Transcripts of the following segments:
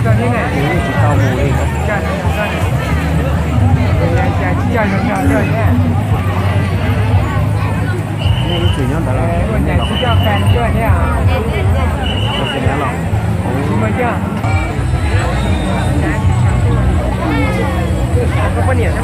Tsis tau mus li. Nej ib txwm nyob ntawd los? Poj niam thiab los yaj. Yog li no ib tsoom phooj ywg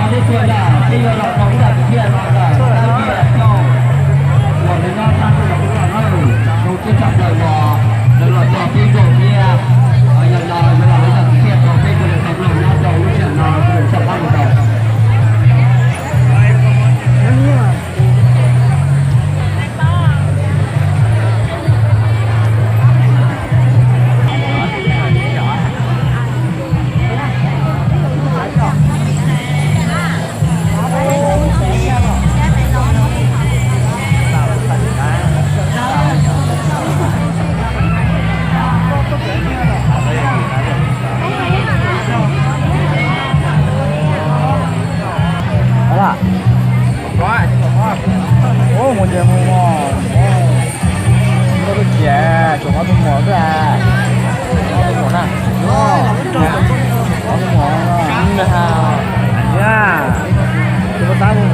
Hmoob txhua leej txhua tus, peb yuav los rau ib yam kwv tij no ntawm lub ntiaj teb uas nws nyob sab ntuj los kuj tau na, zoo siab tshaj plaws uas lawv los tso peb zoo thiab. Yog li no yuav los ib yam kwv tij rau peb sawv daws tau mloog nyob rau lub sij hawm no, sawv daws txhawb nqa mus rau. Ua, mus ces mus os. Koj twb tias tsuas qhov tus muam xwb a. Qhov tus muam na. Qhov tus muam. Tus muam tab mus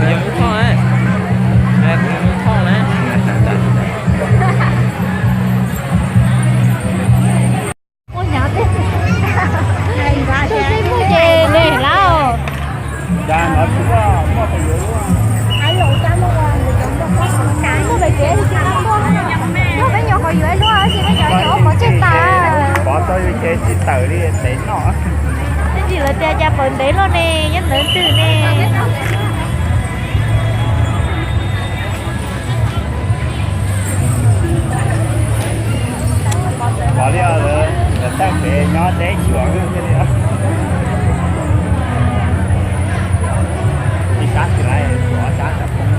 thooj na. Thooj na. Tus xib mus ces nws lawm. Muaj pes kev, muaj pes nyuam qhuav yuav ib lub, tab sis peb cov nyuam qhuav tseg tas. Pov tau yus ces tsis tawm li, ntev no. Twb tsis lawv tias cas pawv ntev luaj ne, nyob ntawd twg ne. Pov li lawv tawm pem nyob teb chaws thiaj li. Ib sab tsis laiv, tshuav ob sab tsam poob.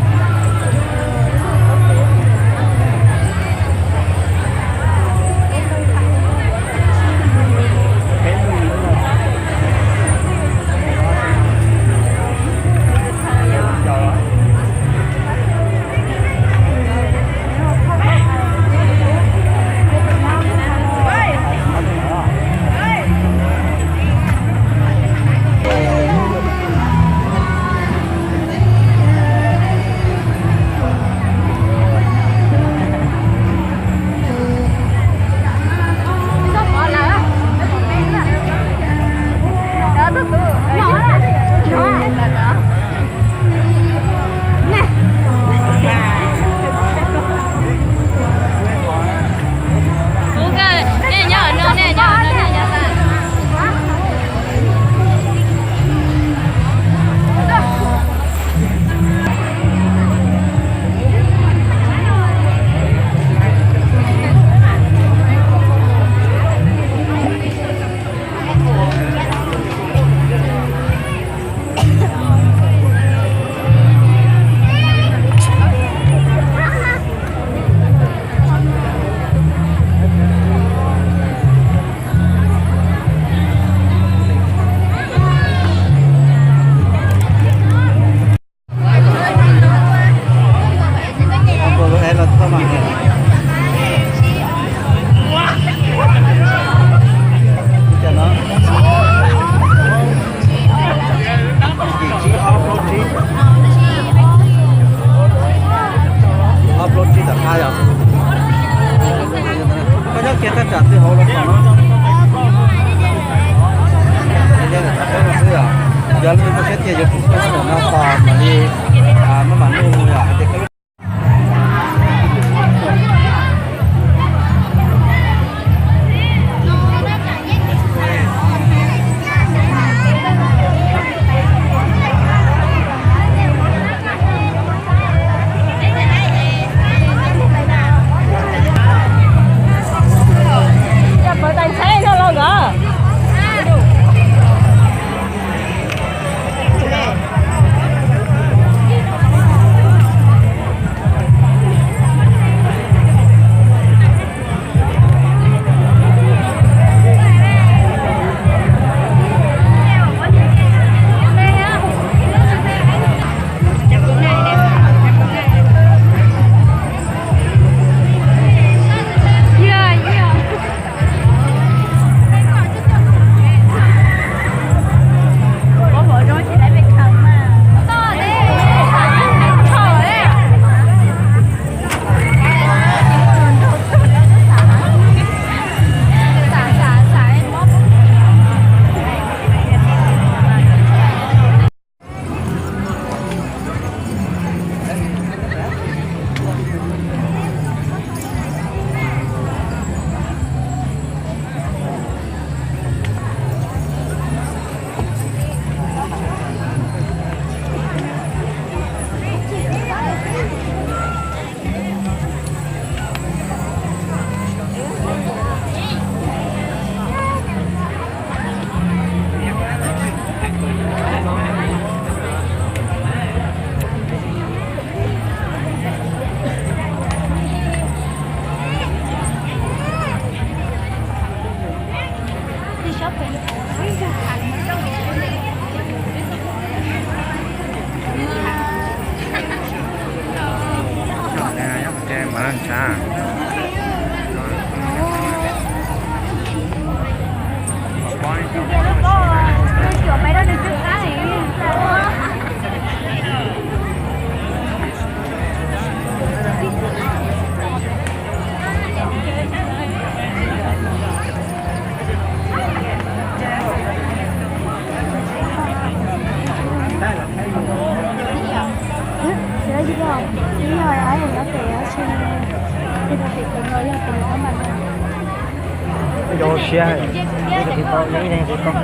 Ces yuav tus koj ntawm no tos mam li maj mam nug yom hais tias koj lub. Yog siab, ib leeg tsis tau, ib leeg tsis tau.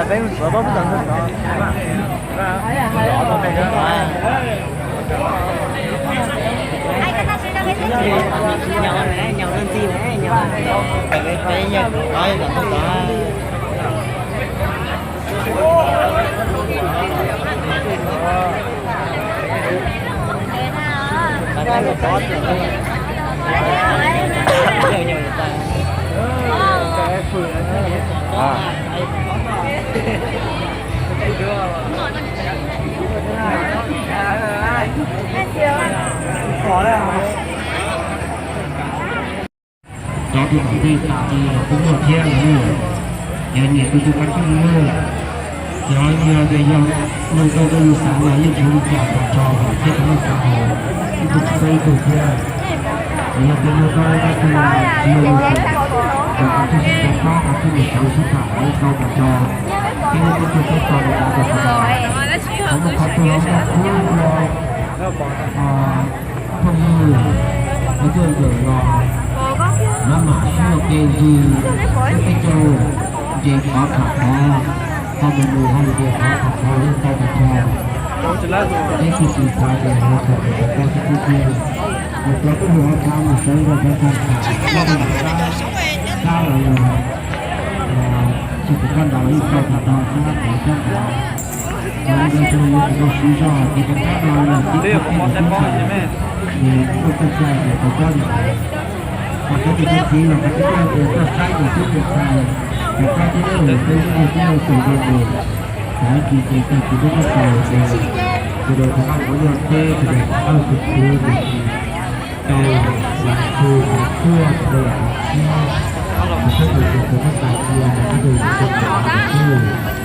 Peb mus tsuav pab pub tau ntog tod. Cov tus tom ntej tas li los kuj muaj thiab lawm. Yog nyiam tus tus kab tsij lawm, yog yog tias yog nug tau rau yus xav los yeej tsis ua li cas, kom tso kom thiab rau nej xav hauv, ib tug tsis tau ib tug thiab. Yog tias nug tau kab tsij los tsis yog yus xav, kom tsis tau sib tham, kom tsis tau sib tham, yeej tau kom tso. Thiab nej tej tug tau tso li cas rau sawv daws. Qhov muaj qhov tuag hauv noj kub ua phooj ywg, peb tuaj ntawm los maj mam sib ua ke ntsis, peb tej caug ntses qhov tham qhov, ho mus mus ho mus tias qhov tham qhov yeej tau tag nrho. Peb tsis tsis xav tias ho tham tias tau sib tub tiag, mus cov tub hluas ho tham mus sawv rau cov tham tham, sab los yog tsis tus koj ntaus yeej tau tag nrho sab qhov sab nrad. Cov ntawd tsuas yog tus koj siv zog ces tus kab no yog tib tug tib tus tub ntxhais, ces tuaj txog cai ces tau koj yom. Ho cov tus txiv los qhov tib tug ces tuaj saib ces tib tug ntxhais, tus kab tib tug peb tib tug tib tug tus zoo mus, xav tsis ces tag kis peb txoj tau ces sawv daws rov qab mus ua liaj teb, sawv daws rov qab mus ua liaj teb ces tau mus ua liaj teb, sawv daws mus ua liaj teb, mus ua liaj teb.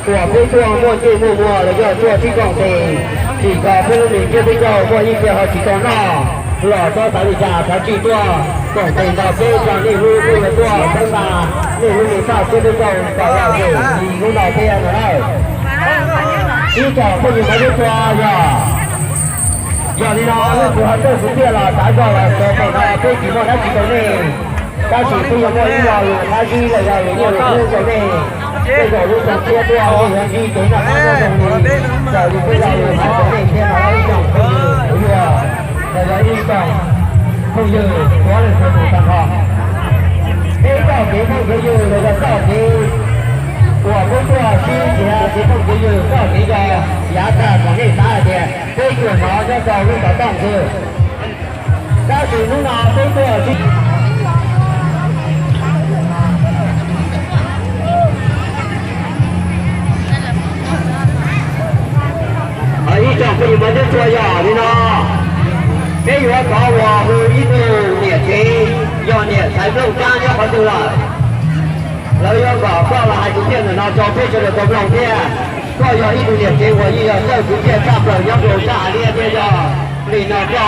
Uas peb tuaj muaj ntsej muaj muag los yog tuaj tib koom tes, tsis txog peb lub neej thiab peb caug muaj ib txhia ho tsis tau noj los txhob xav li cas, thov txim tuaj koom tes nrog peb tso nej lub neej los tuaj txhawb nqa nej lub neej txoj thiab peb caug kom lom zem li hnub no thiab no lawm. Ib tsoom phooj ywg Hmoob Tub Tshua yog, yog li no leej twg ho txawj kwv txhiaj los xav zog los rau pem no, peb tsis muaj dab tsi rau nej, tab sis peb yuav muaj ib lo lus qab zib los yog lus nyiaj lus kub rau nej. Tej zaum lub xyoo tshiab tuaj nej yuav ntsib kev noj qab nyob zoo li raws li peb lo lus hais rau nej thiab no ib tsoom phooj ywg kwv tij, los yog ib tsoom phooj ywg txhua leej txhua tus tag nrho. Peb txoj kev phooj kev ywg los yog txoj kev uas peb tuaj sib nrhiav kev phooj kev ywg, txoj kev yog yav tag kom nej xav hais tias peb tsuas hnov nyob rau lub xov tooj xwb. Tab sis hnub no peb tuaj sib Ib tsoom phooj ywg Hmoob Tub Tshua, yog li no peb yuav thov ua hu ib tug niam tsev, yog niam Xaiv Nplooj Tsab nyob qhov twg lawm, lawv yuav kom koj los hais kwv txhiaj ntawm no rau peb sawv daws tau mloog thiab. Koj yog ib tug niam tsev uas yeej yog txawj kwv txhiaj tshaj plaws nyob rau sab Hav Liab thiab yog li no koj